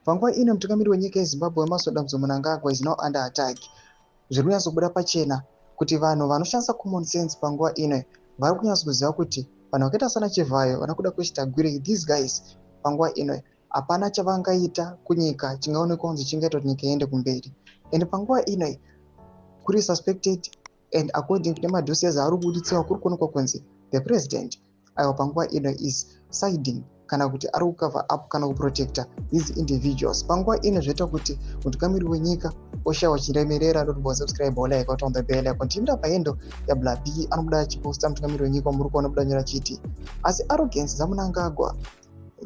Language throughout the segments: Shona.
Panguva ino mutungamiri wenyika yeZimbabwe, Emmerson Dambudzo Mnangagwa, is now under attack. Zviri kunyatsobuda pachena kuti vanhu vanoshandisa common sense panguva ino vari kunyatsokuziva kuti vanhu vakaita sana Chivayo, vana Kudakwashe Tagwirei, these guys panguva ino hapana chavangaita kunyika chingaonekwa kunzi chingaita kuti nyika iende kumberi. And panguva ino kuri suspected and according kune madossiers aari kubuditsiwa, kuri kuonekwa kunzi the president, aiwa, panguva ino is siding kana kuti ari kucover up kana kuprotecta these individuals. Panguva ino zvoita kuti mutungamiri wenyika oshayiwa chiremerera. Don't subscribe, like, on the bell icon. Tiimira pahandle yaBlabi, anobuda achiposta mutungamiri wenyika. Muri kuona buda nyora chiti, asi arrogance dzaMnangagwa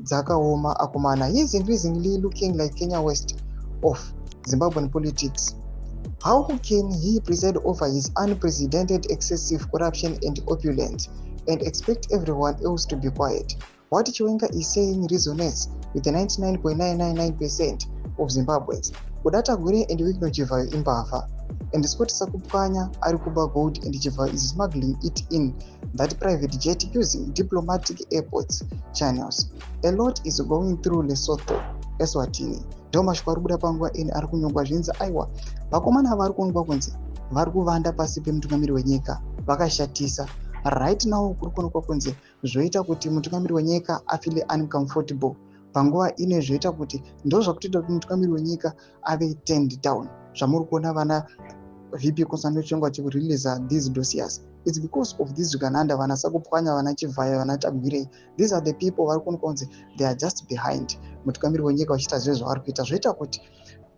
dzakaoma akomana. He is increasingly looking like Kanye West of Zimbabwean politics. How can he preside over his unprecedented excessive corruption and opulence and expect everyone else to be quiet? What Chiwenga is saying resonates with the 99.999% of Zimbabweans. Kuda Tagwirei and Wicknell Chivayo imbavha, and Scott Sakupwanya ari kuba gold and Chivayo is smuggling it in that private jet using diplomatic airports channels. A lot is going through Lesotho, Eswatini. Ndo mashoko ari kubuda panguva ino ari kunyongwa. Zvinzi aiwa, vakomana vari kuonekwa kunzi vari kuvanda pasi pemutungamiri wenyika vakashatisa. Right now kuri kuonekwa kunzi zvoita kuti mutungamiri wenyika afeele uncomfortable panguva ino. Zvoita kuti ndo zvakutoita kuti mutungamiri wenyika ave turned down. Zvamuri kuona vana VP Constantino Chiwenga vachikureleasa these dossiers, it's because of this zvigananda, vana Sakupwanya, vana Chivayo, vana Tagwirei. These are the people vari kuonekwa kunzi they are just behind mutungamiri wenyika vachiita zve zvavari kuita. Zvoita kuti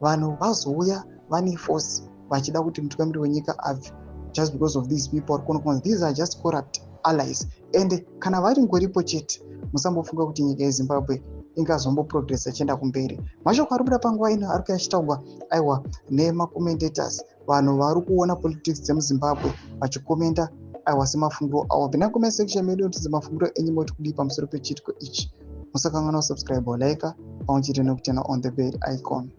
vanhu vazouya vane force vachida kuti mutungamiri wenyika abve just because of these people vari kuonekwa kunzi these are just corrupt allies. And kana vari ngoripo chete, musambofunga kuti nyika yeZimbabwe ingazomboprogressa ichienda kumberi. Mashoko ari kubuda panguva ino ari kuya achitaurwa, aiwa, nemacommentators, vanhu vari kuona politics dzemuZimbabwe vachikomenda, aiwa, semafungiro avo. Pinda comment section medu, notidze mafungiro enyu, moti kudii pamusoro pechiitiko ichi. Musakanganwa kusubscribe, like, pamwe chete nekuturn on the bell icon.